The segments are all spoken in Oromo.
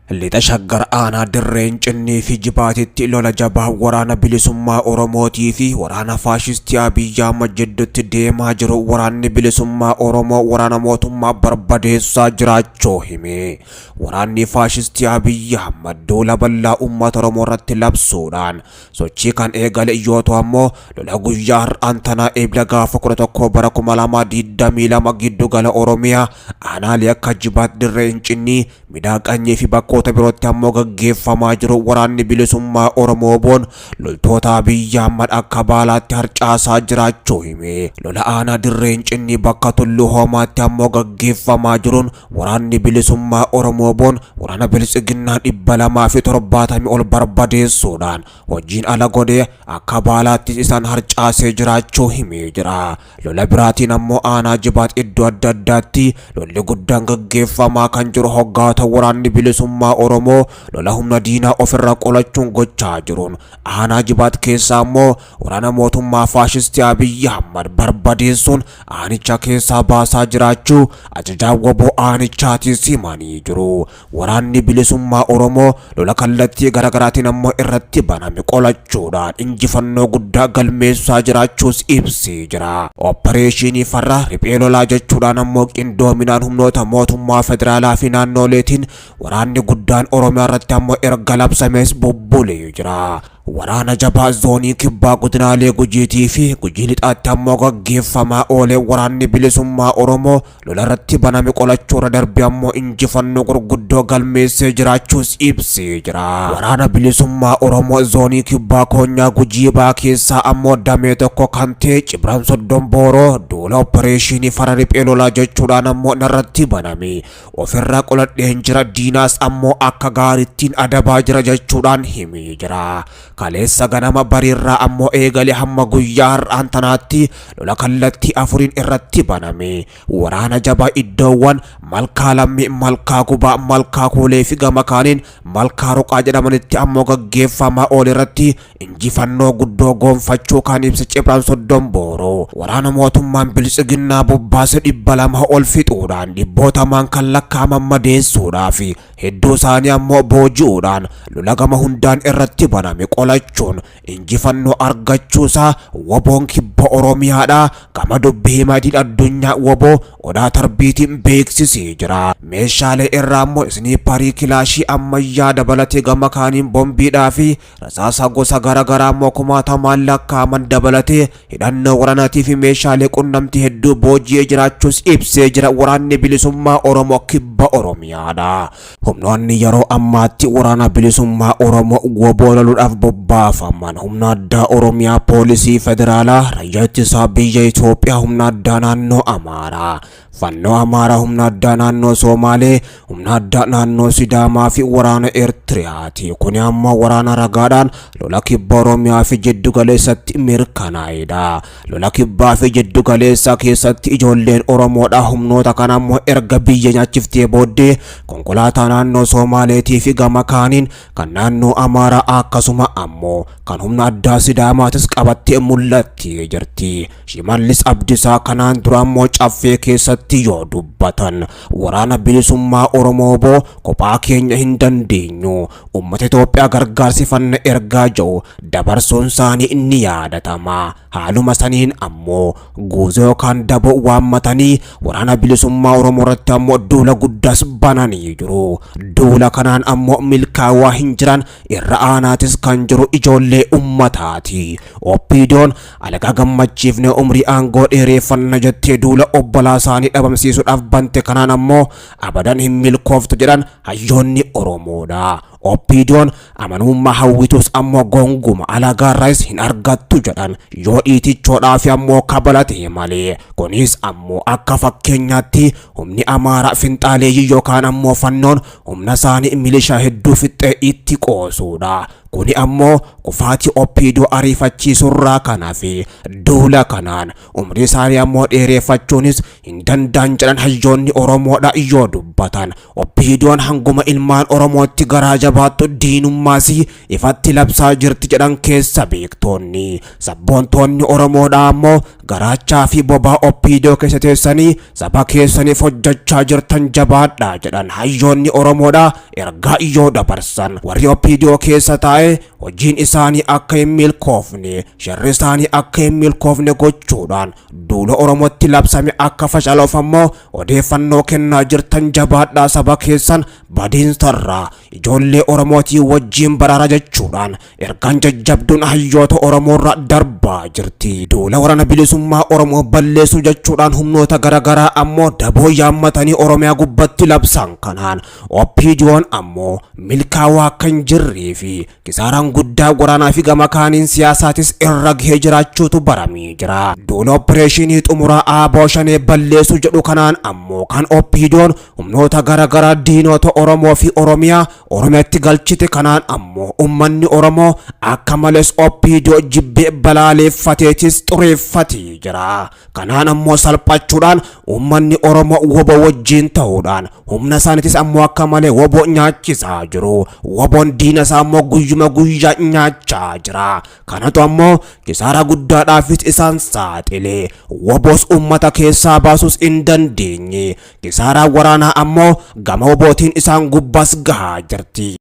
Lixa Shaggar aanaa Dirreen Cinnii fi Jibaatitti lola jabaa waraana bilisummaa Oromootii fi waraana faashistii Abiyyi Ahmad jidduutti deemaa jiru waraanni bilisummaa Oromoo waraana mootummaa barbadeessaa jiraachuu hime. Waraanni faashistii Abiyyi Ahmad duula bal'aa uummata Oromoo irratti labsuudhaan sochii kan eegale yoo ta'u ammoo lola guyyaa har'aan tanaa Eebla gaafa 11 bara 2022 giddu gala Oromiyaa aanaalee akka Jibaat, Dirree Incinnii, Midaaqanyii fi bakkoota birootti ammoo gaggeeffamaa jiru waraanni bilisummaa Oromoo boon loltoota Abiyyi Ahmad akka baalaatti harcaasaa jiraachuu hime. Lola aanaa Dirree Incinnii bakka Tulluu Hoomaatti ammoo gaggeeffamaa jiruun waraanni bilisummaa Oromoo boon waraana biltsiginnaa 270 ol barbadeessuudhaan hojiin ala godhee akka baalaatti isaan harcaasee jiraachuu himee jira. Lola biraatiin ammoo aanaa Jibaat iddoo adda addaatti lolli guddaan gaggeeffamaa kan jiru hoggaata waraanni bilisummaa Oromoo lola humna diinaa ofirraa qolachuun gochaa jiruun aanaa Jibaat keessaa ammoo waraana mootummaa faashistii Abiyyi Ahmad barbadeessuun aanicha keessaa baasaa jiraachuu ajajaan waboo aanichaatis himanii jiru. Waraanni bilisummaa Oromoo lola kallattii garaagaraatiin ammoo irratti baname qolachuudhaan injifannoo guddaa galmeessaa jiraachuus ibsee jira. Oppareeshinii farra riphee lolaa jechuudhaan ammoo qindoominaan humnoota mootummaa federaalaa fi naannoleetiin waraanni guddaan Oromiyaa irratti ammoo erga labsamees bubbulee jira. Waraana jabaa zoonii kibbaa godinaalee Gujiitii fi Gujii lixaatti ammoo gaggeeffamaa oolee waraanni bilisummaa Oromoo lola irratti baname qolachuurra darbee ammoo injifannoo gurguddoo galmeessee jiraachuus ibsee jira. Waraana bilisummaa Oromoo zoonii kibbaa koonyaa Gujii baa keessaa ammoo damee tokko kan ta'e Cibran Soddom Booroo duula oppareeshinii farra riphee lolaa jechuudhaan ammoo narratti baname. Ofirraa qoladheen jira, diinaas ammoo akka gaarittiin adabaa jira jechuudhaan himee jira. Kaleessa ganama bariirraa ammoo eegalee hamma guyyaa har'aan tanaatti lola kallattii afuriin irratti baname. Waraana jabaa iddoowwan Malkaa Lammii, Malkaa Gubaa, Malkaa Kuulee fi gama kaaniin Malkaa Ruqaa jedhamanitti ammoo gaggeeffamaa oole irratti injifannoo guddoo goonfachuu kan ibse Cibraan Soddom Booroo waraana mootummaan biltsiginnaa bobbaase 200 ol fixuudhaan dhibbootamaan kan lakkaa'aman madeessuudhaa fi hedduu isaanii ammoo booji'uudhaan lola gama hundaan irratti baname qolachuun injifannoo argachuusaa woboon kibba Oromiyaadhaa gama dubbii himaa idil addunyaa woboo Odaa Tarbiitiin beeksisee jira. Meeshaalee irraa ammoo isniipparii kilaashii ammayyaa dabalatee gama kaaniin bombiidhaa fi rasaasa gosa garaagaraa ammoo kumaatamaan lakkaa'aman dabalatee hidhannoo waraanaatii fi meeshaalee qunnamtii hedduu booji'ee jiraachuus ibsee jira waraanni bilisummaa Oromoo kibba Oromiyaadha. Humnoonni yeroo ammaatti waraana bilisummaa Oromoo woboo loluudhaaf bobbaafaman humna addaa Oromiyaa, poolisii federaalaa, raayyaa ittisaa biyya Itoophiyaa, humna addaa naannoo Amaaraa, fannoo Amaaraa, humna addaa naannoo Somaalee, humna addaa naannoo Sidaamaa fi waraana Eertiriyaati. Kuni ammoo waraana ragaadhaan lola kibba Oromiyaa fi jiddu galeessatti mirkanaa'edha. Lola kibbaa fi jiddu galeessaa keessatti ijoolleen Oromoodha humnoota kana ammoo erga biyya nyaachiftee booddee konkolaataa naannoo Somaaleetii fi gama kaaniin kan naannoo Amaaraa akkasuma ammoo kan humna addaa Sidaamaatis qabattee mul'attee jirti. Shimallis Abdisaa kanaan dura ammoo caffee keessatti yoo dubbatan waraana bilisummaa Oromoo boo kophaa keenya hin dandeenyu uummata Itoophiyaa gargaarsifanna ergaa jiru dabarsuun isaanii ni yaadatama. Haaluma saniin ammoo guuzoo yookaan daboo waammatanii waraana bilisummaa Oromoo irratti ammoo duula guddaas bananii jiru. Duula kanaan ammoo milkaa'aa hin jiran irra aanaatis kan jiru ijoollee ummataati. OPDOn alagaa gammachiifnee umrii aangoo dheereeffanna jettee duula obbolaa isaanii dhabamsiisuudhaaf bante kanaan ammoo abadan hin milkooftu jedhan hayyoonni Oromoodha. OPDOn amanummaa hawwitus ammoo gonguma alagaarraas hin argattu jedhan yoo dhiitichoodhaaf ammoo kabalate malee. Kunis ammoo akka fakkeenyaatti humni Amaaraa finxaaleeyyii yookaan ammoo fannoon humna isaanii milishaa hedduu fixxee itti qoosuudha. Kuni ammoo kufaatii OPDO ariifachiisurraa kan hafe Duula kanaan umrii isaanii ammoo dheereeffachuunis hin danda'an jedhan hayyoonni Oromoodha yoo dubbatan. OPDOn hanguma ilmaan Oromootti garaa jabaattu diinummaas ifatti labsaa jirti jedhan keessa beektoonni. Sabboontoonni Oromoodha ammoo garaachaa fi bobaa OPDO keessa teessanii saba keessaniif hojjechaa jirtan jabaadha jedhan hayyoonni Oromoodha ergaa yoo dabarsan. Warri OPDO keessa taa'e hojiin isaanii akka hin milkoofne, sharri isaanii akka hin milkoofne gochuudhaan duula Oromootti labsame akka fashaloof ammoo odeeffannoo kennaa jirtan jabaadhaa, saba keessan badiinsarraa ijoollee Oromootii wajjin baraara jechuudhaan ergaan jajjabduun hayyoota Oromoorra darbaa jirti. Duula waraana bilisummaa Oromoo balleessuu jechuudhaan humnoota garaagaraa ammoo daboo yaammatanii Oromiyaa gubbatti labsan kanaan OPDOn ammoo milkaa'aa akka hin jirree fi kisaaraan guddaa waraanaa fi gama kaaniin siyaasaatis irra gahee jiraachuutu baramee jira. Duula opereeshinii xumuraa ABO Shanee balleessuu jedhu kanaan ammoo kan OPDOn humnoota garaagaraa diinota Oromoo fi Oromiyaa Oromiyaatti galchite kanaan ammoo uummanni Oromoo akka malees OPDO jibbee balaaleeffateetis xureeffatee jira. Kanaan ammoo salphachuudhaan uummanni Oromoo WBO wajjin ta'uudhaan humna isaaniitis ammoo akka malee WBO nyaachisaa jiru. WBOn diina isaa ammoo guyyuma guyyaa nyaachaa jira. Kanatu ammoo kisaaraa guddaadhaafis isaan saaxile. WBOs uummata keessaa baasus hin dandeenye. Kisaaraa waraanaa ammoo gama WBOtiin isaan gubbaas gahaa jirti.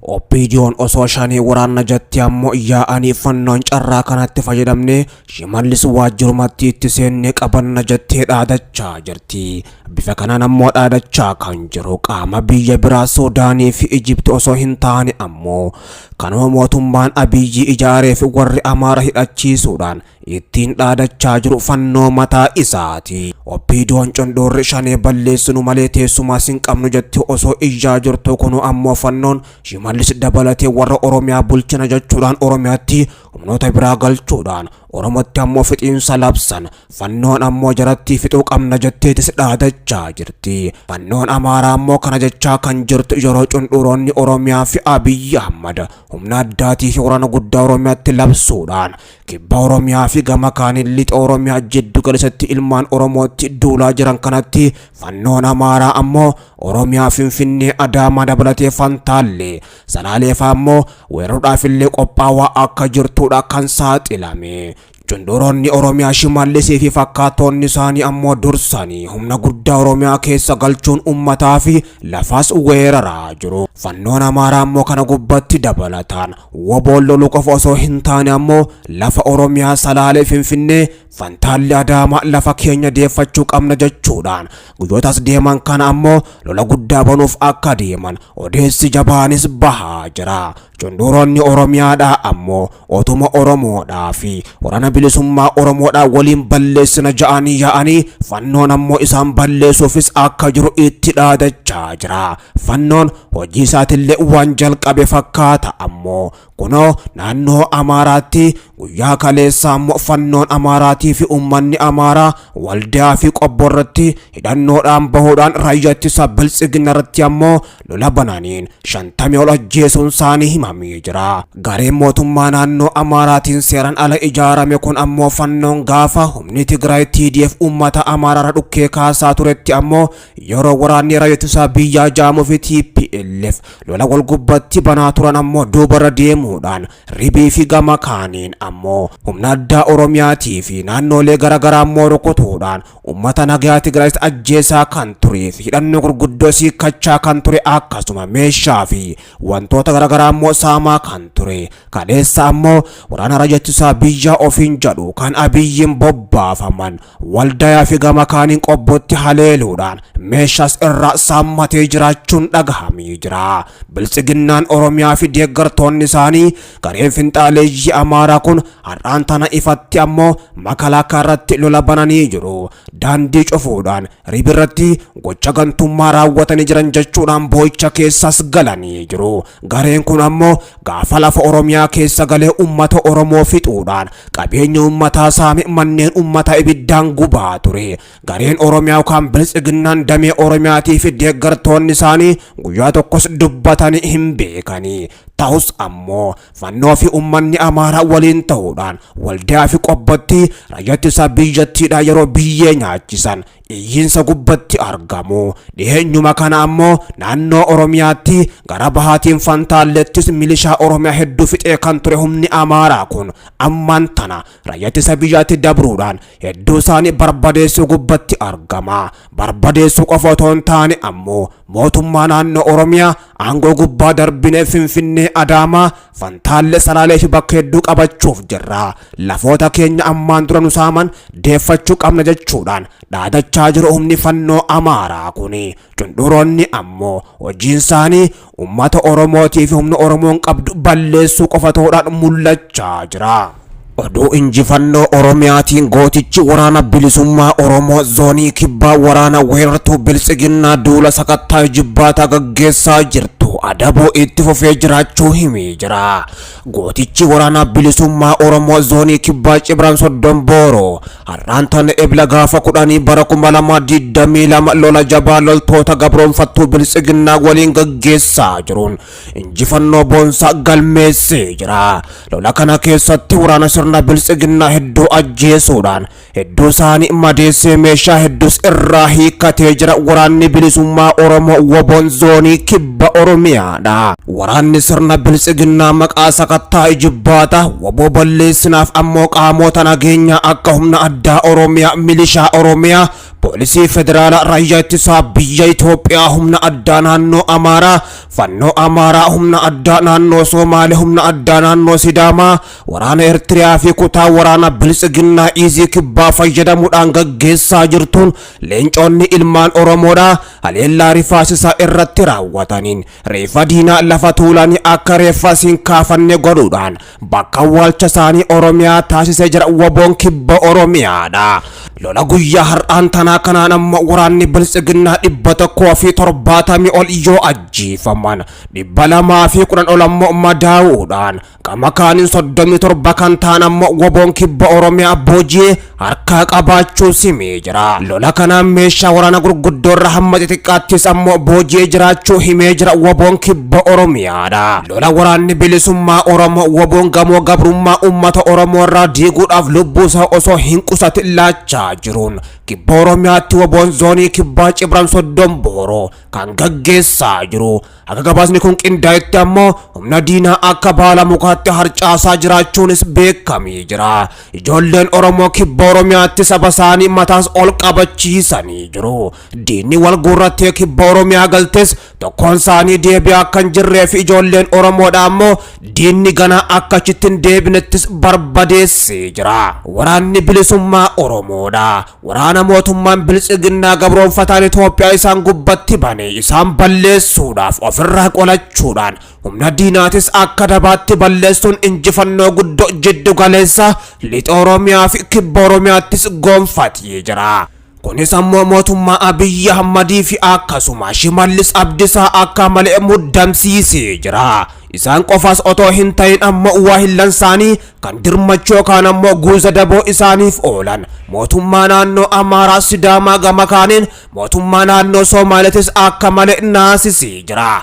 OPDOn osoo Shanee waraanna jetti ammoo yaa'anii fannoon carraa kanatti fayyadamne Shimallis waajjirumatti itti seennee qabanna jettee dhaadachaa jirti. Bifa kanaan ammoo dhaadachaa kan jiru qaama biyya biraa Suudaanii fi Ijipti osoo hin taane ammoo kanuma mootummaan Abiyyi ijaaree fi warri Amaara hidhachiisuudhaan ittiin dhaadachaa jiru fannoo mataa isaati. OPDOn condorri Shanee balleessinu malee teessumaas hin qabnu jetti osoo iyyaa jirtu kunu ammoo fannoon Shimallis dabalatee warra Oromiyaa bulchina jechuudhaan Oromiyaatti humnoota biraa galchuudhaan Oromootti ammoo fixiinsa labsan. Fannoon ammoo jaratti fixuu qabna jetteetis dhaadachaa jirti. Fannoon Amaaraa ammoo kana jechaa kan jirtu yeroo cundhuroonni Oromiyaa fi Abiyyi Ahmad humna addaatii fi waraana guddaa Oromiyaatti labsuudhaan kibba Oromiyaa fi gama kaaniin lixa Oromiyaa jiddu galeessatti ilmaan Oromootti duulaa jiran kanatti fannoon Amaaraa ammoo Oromiyaa Finfinnee Adaamaa dabalatee Fantaallee Salaaleefaa ammoo weeraruudhaaf illee qophaawaa akka jirtudha kan saaxilame. Cundhuroonni Oromiyaa Shimallisii fi fakkaattoonni isaanii ammoo dursanii humna guddaa Oromiyaa keessa galchuun uummataa fi lafaas weeraraa jiru. Fannoon Amaaraa ammoo kana gubbatti dabalataan WBOn loluu qofa osoo hin taane ammoo lafa Oromiyaa Salaalee Finfinnee Fantaallee Adaamaa lafa keenya deeffachuu qabna jechuudhaan guyyootas deeman kana ammoo lola guddaa banuuf akka deeman odeessi jabaanis bahaa jira. Cundhuroonni Oromiyaadhaa ammoo otuma Oromoodhaa fi waraana bilisummaa Oromoodhaa waliin balleessina ja'anii yaa'anii fannoon ammoo isaan balleessuufis akka jiru itti dhaadachaa jira. Fannoon hojii isaatillee waan jalqabe fakkaata ammoo kunoo naannoo Amaaraatti guyyaa kaleessaa ammoo fannoon Amaaraatii fi uummanni Amaaraa waldaa fi qobboo irratti hidhannoodhaan bahuudhaan raayyaa ittisa biltsiginna irratti ammoo lola bananiin 50 ol ajjeesuun isaanii himamee jira. Gareen mootummaa naannoo Amaaraatiin seeraan ala ijaarame kun ammoo fannoon gaafa humni Tigraay TDF uummata Amaaraarra dhukkee kaasaa turetti ammoo yeroo waraanni raayyaa ittisa biyyaa jaamuu fi TPLF lola wal gubbatti banaa turan ammoo duubarra deemuudhaan ribii fi gama kaaniin ammoo humna addaa Oromiyaatii fi naannolee garaagaraa ammoo rukutuudhaan uummata nagaa Tigraayis ajjeesaa kan turee fi hidhannoo gurguddoo siikkachaa kan ture akkasuma meeshaa fi wantoota garaagaraa ammoo saamaa kan ture. Kaleessa ammoo waraana raayyaa ittisa biyyaa ofiin jedhu kan Abiyyiin bobbaafaman waldayaa fi gama kaaniin qobbootti haleeluudhaan meeshaas irraa saammatee jiraachuun dhagahamee jira. Biltsiginnaan Oromiyaa fi deeggartoonni isaanii gareen finxaaleeyyii Amaaraa kun har'aan tana ifatti ammoo makalaakaa irratti lola bananii jiru. Daandii cufuudhaan ribirratti gocha gantummaa raawwatanii jiran jechuudhaan boo'icha keessas galanii jiru. Gareen kun ammoo gaafa lafa Oromiyaa keessa galee uummata Oromoo fixuudhaan qabeenya uummataa saame manneen uummataa ibiddaan gubaa ture. Gareen Oromiyaa yookaan biltsiginnaan damee Oromiyaatii fi deeggartoonni isaanii guyyaa tokkos dubbatanii hin beekanii. Ta'us ammoo Fannoo fi uummanni Amaaraa waliin ta'uudhaan Waldiyaa fi Qobbootti raayyaa ittisa biyyattiidha yeroo biyyee nyaachisan iyyiinsa gubbatti argamu. Dhiheenyuma kana ammoo naannoo Oromiyaatti gara bahaatiin Fantaallettis milishaa Oromiyaa hedduu fixee kan ture humni Amaaraa kun ammaan tana raayyaa ittisa biyyaatti dabruudhaan hedduu isaanii barbadeessuu gubbatti argama. Barbadeessuu qofa otoo hin taane ammoo mootummaa naannoo Oromiyaa aangoo gubbaa darbinee Finfinnee, Adaamaa, Fantaalle, Salaalee fi bakka hedduu qabachuuf jirra. Lafoota keenya ammaan dura nu saaman deeffachuu qabna jechuudhaan dhaadachaa jiru humni Fannoo Amaaraa kuni. Cundhuroonni ammoo hojiin isaanii uummata Oromootii fi humna Oromoon qabdu balleessuu qofa ta'uudhaan mul'achaa jira. Oduu injifannoo Oromiyaatiin gootichi waraana bilisummaa Oromoo zoonii kibbaa waraana weerartuu biltsiginnaa duula sakattaa jibbaataa gaggeessaa jirtu adaboo itti fufee jiraachuu himee jira. Gootichi waraana bilisummaa Oromoo zoonii kibbaa Cibran Soddon Booroo har'aan tana Ebla gaafa 10 bara 2022 lola jabaa loltoota gabroonfattuu biltsiginnaa waliin gaggeessaa jiruun injifannoo boonsaa galmeessee jira. Lola kana keessatti waraana sirna biltsiginnaa hedduu ajjeesuudhaan hedduu isaanii madeessee meeshaa hedduus irraa hiikkatee jira waraanni bilisummaa Oromoo Woboon zoonii kibba Oromiyaadha. Waraanni sirna biltsiginnaa maqaa sakattaa ijibbaata Woboo balleessinaaf ammoo qaamota nageenyaa akka humna addaa Oromiyaa, milishaa Oromiyaa, poolisii federaalaa, raayyaa ittisaa biyya Itoophiyaa, humna addaa naannoo Amaaraa, Fannoo Amaaraa, humna addaa naannoo Somaalee, humna addaa naannoo Sidaamaa, waraana Eertiriyaa fi kutaa waraana biltsiginnaa Iizii kibbaa fayyadamuudhaan gaggeessaa jirtuun leenconni ilmaan Oromoodhaa haleellaa rifaasisaa irratti raawwataniin reeffa diinaa lafa tuulanii akka reeffa siin kaafanne godhuudhaan bakka awwaalcha isaanii Oromiyaa taasisee jira Woboon kibba Oromiyaadha. Lola guyyaa har'aan tanaa kanaan ammoo waraanni biltsiginnaa 170 ol yoo ajjeefaman 210 ol ammoo madaa'uudhaan gama kaaniin 37 kan ta'an ammoo Woboon kibba Oromiyaa booji'ee harkaa qabaachuu simee jira. Lola kanaan meeshaa waraana gurguddoo irra hamma xixiqqaattis ammoo booji'ee jiraachuu himee jira Woboon kibba Oromiyaadha. Lola waraanni bilisummaa Oromoo Woboon gamoo gabrummaa uummata Oromoo irraa diiguudhaaf lubbuu isaa osoo hin qusatin laachaa jiruun kibba Oromiyaatti Woboon zoonii kibbaa Cibran Soddom Booroo kan gaggeessaa jiru. Akka gabaasni kun qindaa'etti ammoo humna diinaa akka baala mukaatti harcaasaa jiraachuunis beekamee jira. Ijoolleen Oromoo kibba Oromiyaatti saba isaanii mataas ol qabachiisanii jiru. Diinni wal guurrattee kibba Oromiyaa galtes tokkoon isaanii deebi'aa akka hin jirree fi ijoolleen Oromoodha ammoo diinni ganaa akka achitti hin deebinettis barbadeessee jira. Waraanni bilisummaa Oromoodha. Waraana mootummaan biltsiginnaa gabroonfataan Itoophiyaa isaan gubbatti bane isaan balleessuudhaaf ofirraa qolachuudhaan humna diinaatis akka dabaatti balleessuun injifannoo guddoo jiddu galeessa lixa Oromiyaa fi kibba Oromiyaattis gonfatee jira. Kunis ammoo mootummaa Abiyyi Ahmadii fi akkasuma Shimallis Abdisaa akka malee muddamsiisee jira. Isaan qofaas otoo hin ta'in ammoo waahillan isaanii kan dirmachuu yookaan ammoo guuza daboo isaaniif oolan mootummaa naannoo Amaaraa, Sidaamaa gama kaaniin mootummaa naannoo Somaaleetis akka malee naasisee jira.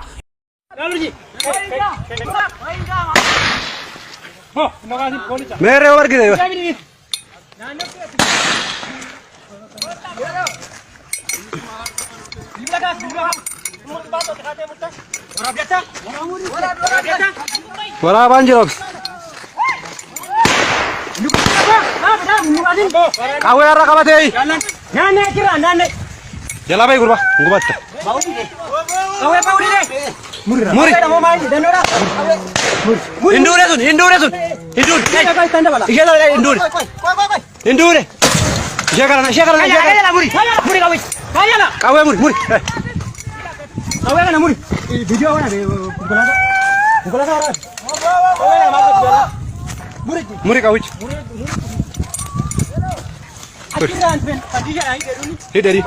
Meerree yoo argite. Waraabaan jira obsi. Qawwee har'a qabatee. Jalaa bahi gurba hin gubatta. Muri. Hin duune sun hin duune sun hin duune. Ishee sana hin duune. Hin duune. Ishee kana ishee kana ishee kana. Qawwee muri muri. Muri qawwicha. Hidheri.